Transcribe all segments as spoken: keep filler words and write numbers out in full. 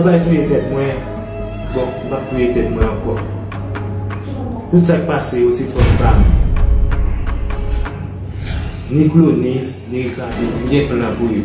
Fè touye tèt mwen. Bon, m p ap touye tèt mwen ankò. Tout sa k pase yo se fòt pa m. Ni Clonis, ni Ricardo, m gen plan pou yo.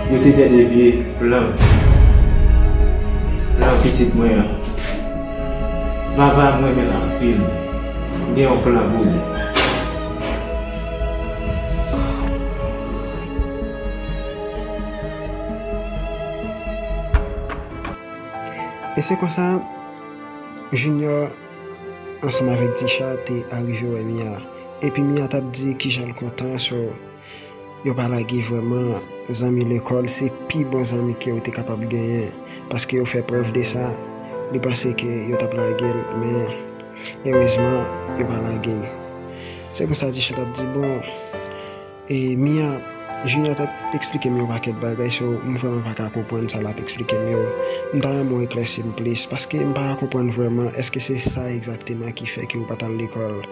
Yo te tande vye plan, plan pitit mwen an. Vava, m renmen l anpil. M gen yon plan pou li. E se konsa, Junior ansanm avèk Tisha te arive wè Mia. Epi Mia t ap di kijan l kontan, so yo pa lage vrèman. Zanmi lekòl se pi bon zanmi ke ou te kapab genyen, paske yo fè prèv de sa. Li panse ke yo t ap lage l, men erezman, yo pa lage l. Se konsa Tisha t ap di, bon, E Mia, Junior t ap eksplike m yon pakèt bagay, so m vrèman pa ka konprann sa l ap eksplike m yo. M ta renmen w eklèsi m plis, paske m pa ka konprann vrèman èske se sa egzakteman ki fè ke ou pa t al lekòl.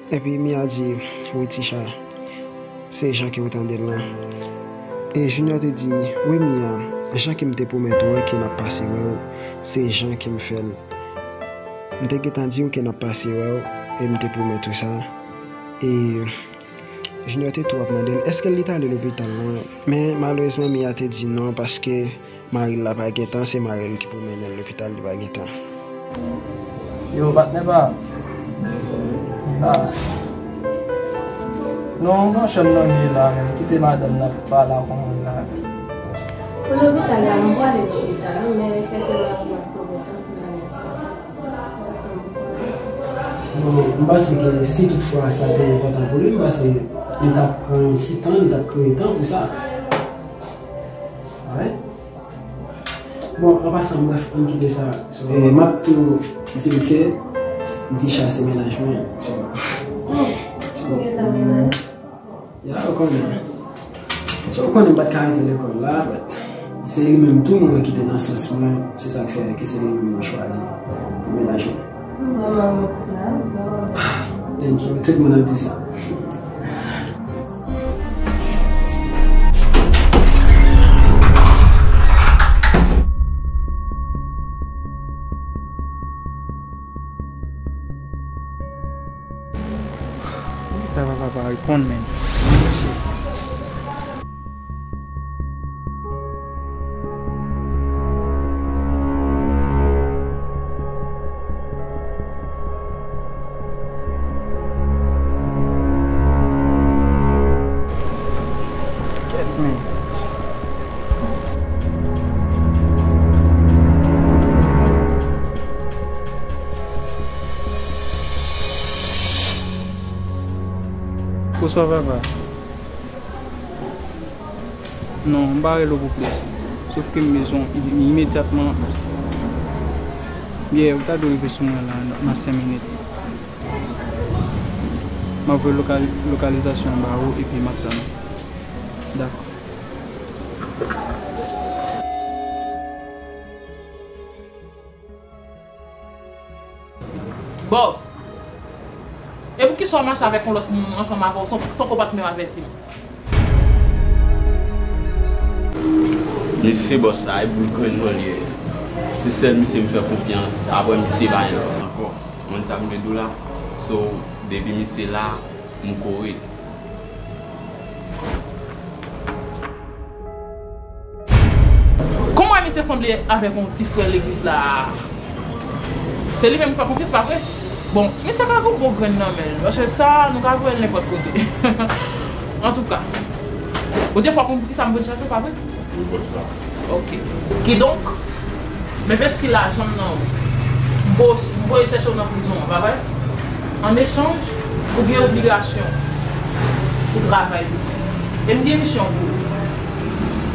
Epi Mia di, wi Tisha, se jan ke ou tande l lan. E Junior te di, wi Mia, jan ke m te pwomèt ou an ke n ap pase wè w, se jan ke m fè l. M te gentan di w ke n ap pase wè w, e m te pwomèt ou sa. E Junior te tou ap mande l èske li t ale lopital lan. Men malerezman, Mia te di non, paske mari l la pa gentan, se mari l ki pou mennen l lopital, li pa gentan. Yo, patnè pa m. Ah. Non, nan chanm nan m ye la menm. Kite madanm nan pale ak yon moun la. Pou lopital la, m prale lopital, wi, men se ke la, m ap pran tan pou m ale. Bon, m panse ke si toutfwa sa te enpòtan pou li, m panse li t ap pran yon ti tan, li t ap kreye tan pou sa. Alright? Bon, an pasan, brèf, ann kite sa. So, e, m ap tou di l ke m te chase mennaj mwen. So, so, Ya, ou konnen. So, ou konnen m pa t ka rete lekòl la, but se li menm tou mwen wè ki te nan sans mwen, se sa k fè ke se li menm mwen chwazi pou mennaj mwen. M vrèman renmen koup la, m vrèman renmen. Thank you. Tout moun ap di sa. Poukisa papa pa reponn, menm? Kèt, menm. Bonswa papa. Non, m pa rele w pou plis. Sof ke m bezwen w im-, imedyatman. Yeah, ou ta dwe rive sou mwen la nan, nan senk minit. M ap voye lokal-, lokalizasyon an ba ou epi m ap tann ou. Dakò. Bon. E poukisa w mache avèk yon lòt moun ansanm avè w san, san ke w pa t menm avèti m? Mesye bòs la, e boul grenn mwen li ye. Se sèl misye m fè konfyans, apre misye pa gen lòt ankò. Ou konn sa m vle di w la? So, depi misye la, m kore. Kòman misye sanble avèk yon ti frè legliz la? Se li menm m fè konfyans, pa vre? Bon, misye ka gon bon grenn nan men l, paske sa, nou ka voye l nenpòt kote. Antouka, Bondye fò konn poukisa m vin chache w, pa vre? Ok. Kidonk, men vesti lajan m nan ou. M vo-, m voye chèche w nan prizon an, pa vre? An echanj, ou gen obligasyon pou travay pou mwen. E m gen misyon pou ou.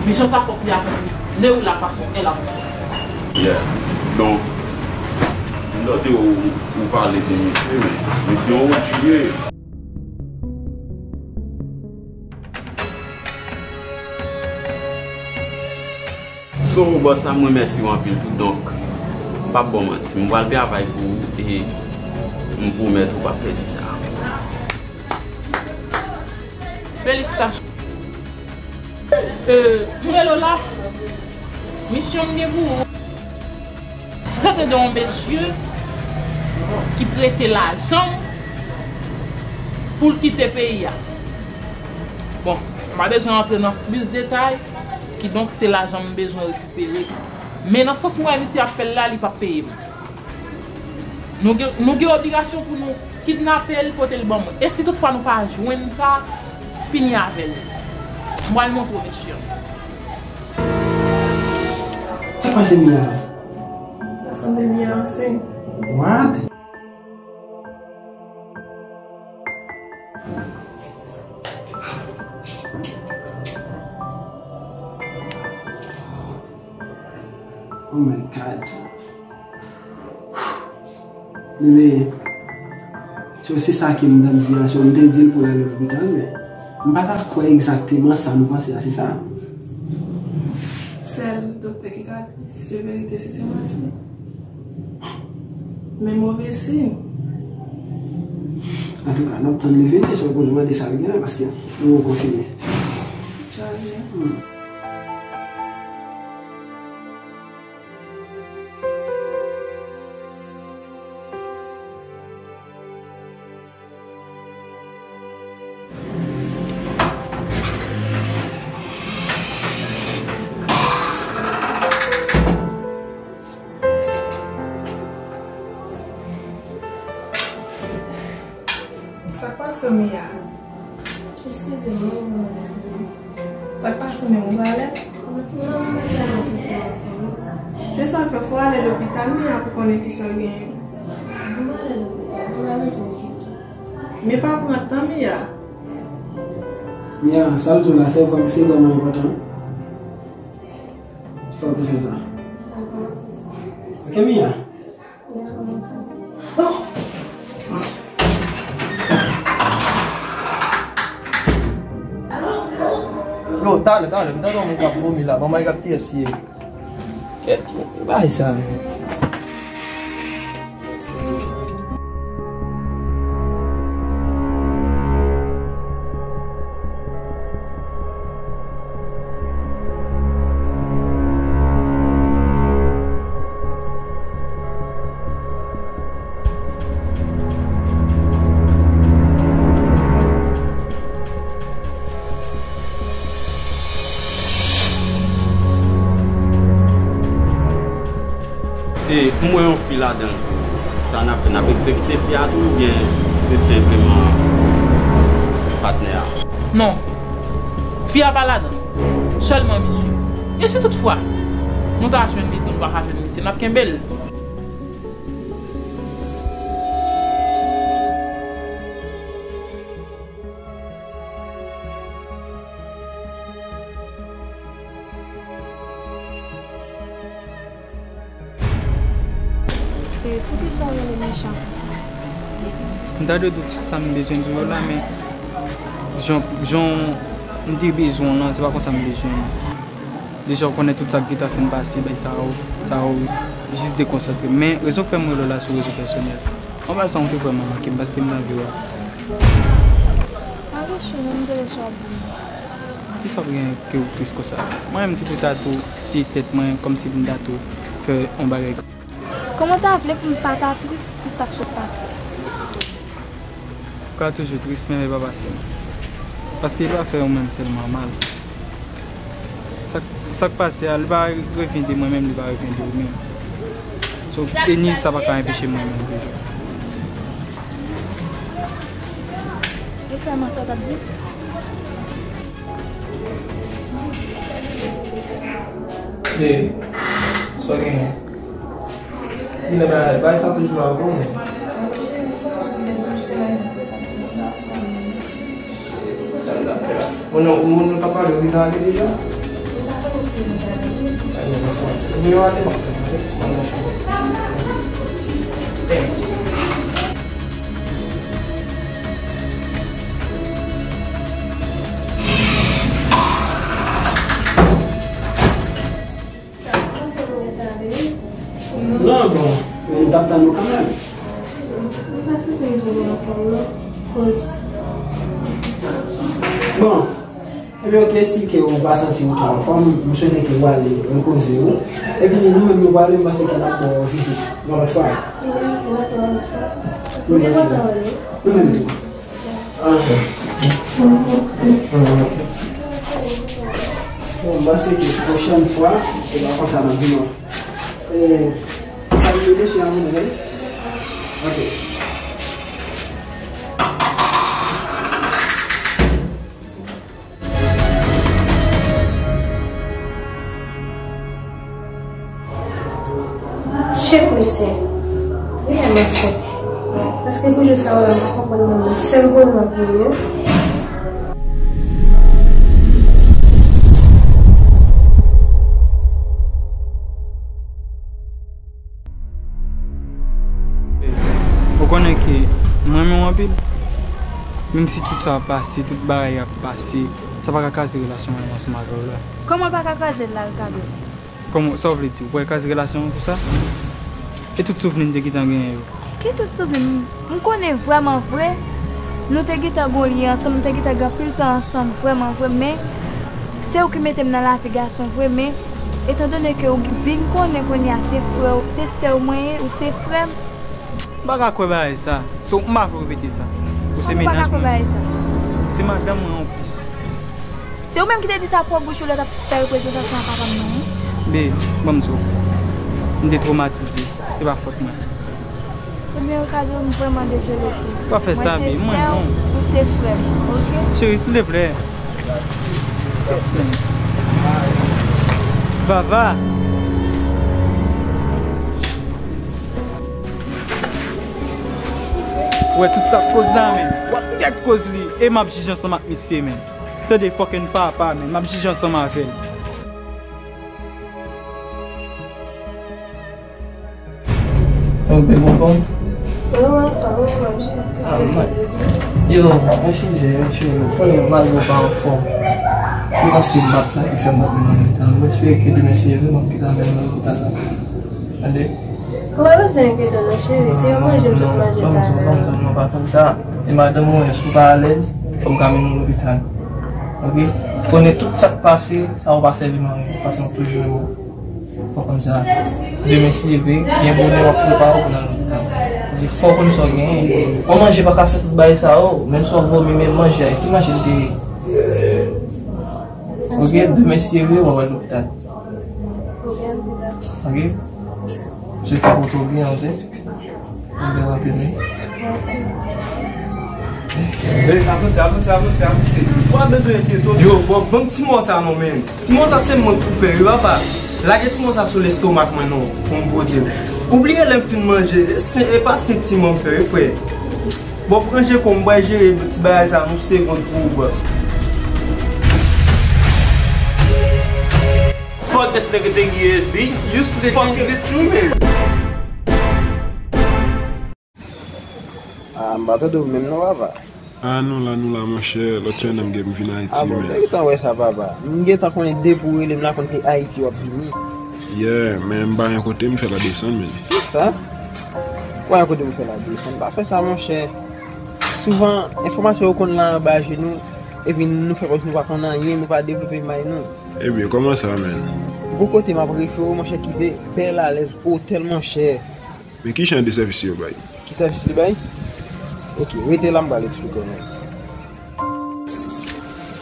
Misyon sa fòk li akonpli. Ne ou la fason, e la pou mwen. Yeah. Donk, m tande ou, ou pale de misye, men misye yon wouj li ye. So, bòs la, m remèsye w anpil tou. Donk, m p ap ba w manti. M pral travay pou ou e m pwomèt ou p ap pèdi sa. Felisitasyon. Euh, m rele w la. Misyon m gen pou ou. Si se te de yon mesye ki prete lajan pou l kite peyi a. Bon, m pa bezwen antre nan plis detay, kidonk se lajan m bezwen rekipere. Men nan sans m wè misye ap fè l la, li p ap peye m. Nou gen, nou gen obligasyon pou nou kidnape l, pote l ban mwen. E si toutfwa nou pa jwenn sa, fini avè l. M pral montre w mesye an. Sa k pase Mia? Sa sanble Mia ansent. What? Oh my God. Bebe, so se sa ke m t ap di a, so m te di l pou l ale lopital, men m pa ta kwè egzakteman sa nou panse a, se sa? Sèl doktè ki ka di si se verite, si se manti. Men move siy. Antouka, n ap tann li vini, se w pou nou mande sa l gen la, paske nou poko fini. Chaje. Hmm. Sa k pase w, Mia? Eskize m, mwen, mwen, mwen. Sa k pase w menm, ou malèz? Non, mwen pa malèz, se ti anfòm. Se sa k fè fò w ale lopital, Mia, pou konnen kisa w genyen. Mwen ale lopital, mwen pa bezwen okipe. Men pa pran tan, Mia. Mia, sa l di w la, se vrè, se vrèman enpòtan. Fò w te fè sa. Dakò, mwen fè sa. Ok, Mia. Yo, talè, talè, m tande yon moun k ap vomi la. Ban m al gad kiyès li ye. Kèt, bay sa. E, m wè yon fi ladan l tou. Sa n ap fè, n ap egzekite fi a tou oubyen se senpleman patnè a? Non. Fi a pa ladan l. Sèlman misye. E si toutfwa nou ta jwenn li tou, nou pa ka jwenn misye, n ap kenbe l. E poukisa w rele m mechan konsa? M ta dwe di w tout sa m bezwen di w yo la, men jan, jan m te bezwen w lan, se pa konsa m bezwen w. Deja, w konnen tout sa k gentan fin pase, bay sa yo, sa yo jis dekonsantre m. Men, rezon k fè m rele w la, se yon rezon pèsonèl. Anba sa, w te vrèman manke m, paske m t anvi wè w. Pa gen chou, non, m te lese w ap di m. Kisa w gen ke w tris konsa? Mwen menm ki pou ta tou tiye tèt mwen, kòmsi m ta tou Fè yon bagay. Kòman w ta vle pou m pa ta tris pou sa k sot pase a? Ou ka toujou tris, men li pa pase. Paske li pa fè ou menm sèlman mal. Sa, sa k pase a, li pa revyen de mwen menm, li pa revyen de ou menm. So, e ni sa pa ka enpeche mwen menm toujou. E sèlman sa w t ap di? Babe, sa w genyen? Kilè bagay, bagay sa toujou ap bon, men. Sa l ap fè la? Bon, non, moun nou t ap pale, ou gentan ale deja? Ou pa konnen si nou gentan ale. Nimewo a te ban m, ok? Ban m nan chanm. Thanks. Non, bon, men m t ap tann ou kanmenm. Bon, ebyen, oke, si ke ou pa santi ou twò anfòm, m swete ke ou ale repoze ou. Epi nou menm nou prale, m panse ke n ap ba w vizit yon lòt fwa. Nou menm tou. Bon, m panse ke pwochèn fwa, se pa konsa n ap vin wè. E, salye mesye a moun, wi. Ok. Chèf mesye, wi, a mèsi. Paske pou jou sa yo, m pa konprann mwen menm. Sèl gwo mò pou yo. Ou konnen ke m renmen w anpil. Menm si tout sa ap pase, tout bagay ap pase, sa pa ka kraze relasyon mwen ansanm avè w la. Kòman l pa ka kraze l la, Ricardo? Kòman, sa w vle di? Ou pral kraze relasyon an pou sa? E tout souvni n te gentan genyen yo? Ki tout souvni? M, m konnen vrèman vre, nou te gentan gon lyen ansanm, nou te gentan gen anpil tan ansanm, vrèman vre, men se ou ki mete m nan lavi gason vre, men etandone ke ou vin konnen kounye a se frè w, se sè w mwen ye, ou se frè m. M pa ka kwè bagay sa. So, m pa vle repete sa. Ou se mennaj mwen. Ou se madanm mwen anplis. Se ou menm ki te di sa pwòp bouch ou lè w t ap fè reprezantasyon a papa m nan, wi. Be, ban m di w, m te twomatize. Se pa fòt mwen. Ebyen, Ricardo, m vrèman dezole pou ou. Pa fè sa, be, mwen non. Mwen se sè w, ou se frè m, oke? Cheri, silvouplè. Vava. Ou wè tout sa k koz la, men. W ap tèt koz li. E m ap jije ansanm ak misye, men. Tande fucking papa, men. M ap jije ansanm avè l. Ou byen, ou anfòm? Wi, mwen anfòm, wi, mwen. Ah, mwen. Yo, mwen chanje, mwen chanje. Konnen malgre w pa anfòm, se paske m ap la ki fè m ap vin nan lopital. Mwen espere ke demen si Dye vle, m ap kite avè nou nan lopital la. Tande? Ou pa bezwen enkyete w non, cheri. Se yon manje m sot manje talè. Non, non, non, non, pa konn sa. E madanm mwen, si w pa alèz, fò m ka mennen w lopital. Oke? Konnen tout sa k pase, sa yo pa sèvi m anyen, paske m ap toujou renmen w. Fò konn sa. Demen si Dye vle, byen bonè w ap prepare w pou n al lopital. Di fò konn sa w genyen. Yon manje pa ka fè tout bagay sa yo. Menm si w ap vomi, menm manje a, ki manje l te ye? Oke, demen si Dye vle, w ap al lopital. Oke? Se pa pou tou byen, oke? Mwen byen rapid, wi. Mèsi. Ey, avanse, avanse, avanse, avanse. Ou pa bezwen enkyete w. Yo, bon, ban m ti mò sa non, men. Ti mò sa se mwen k pou fè, wi, papa. Lage ti mò sa sou lestomak mwen non, pou m pote l. Ou bliye lè m fin manje, se, e pa senk ti mò m fè, wi, frè. Bon, ranje kò w, m pral jere ti bagay sa, yon segonn pou ou, bòs. Fuck this nigga think he is, B. You split fucking the truth, man. Ah, m pa tande w menm non, papa. Ah, nou la, nou la, monchè. Lòt semèn nan m gen m vin Ayiti, men. Ah, bon, m te gentan wè sa, papa. M gentan konnen depi w rele m la, konn se Ayiti w ap vini. Yeah, men m pa gen kote m fè la desann, men. Kisa? Ou pa gen kote pou fè la desann? Pa fè sa, monchè. Souvan, enfòmasyon yo konn la anba je nou. Epi nou fè kòmsi nou pa konn anyen, nou pa devlope may nou. Ebyen, kòman sa, menn? Gon kote m ap refere w, monchè, ki se Bel Alez Hotel, monchè. Men ki jan de sèvis yo bay? Ki sèvis li bay? Ok, rete la, m pral eksplike w, menn.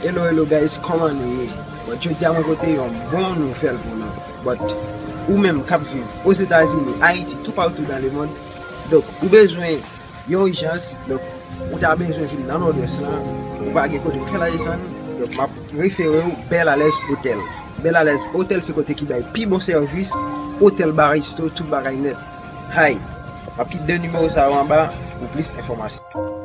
Hello, hello guys, kòman nou ye? Bon, jodi a mwen pote yon bon nouvèl pou nou. But, ou menm k ap viv Ozetazini, Ayiti, toupatou dans le monde, donk, ou bezwen yon ijans, donk, ou ta bezwen vin nan Nòdwès lan, ou pa gen kote pou fè la desann, donk, m ap refere w Bel Alez Hotel. Bel Alez Hotel se kote ki bay pi bon sèvis, otèl, bar, resto, tout bagay nèt. Hay, m ap kite de nimewo sa yo anba pou plis enfòmasyon.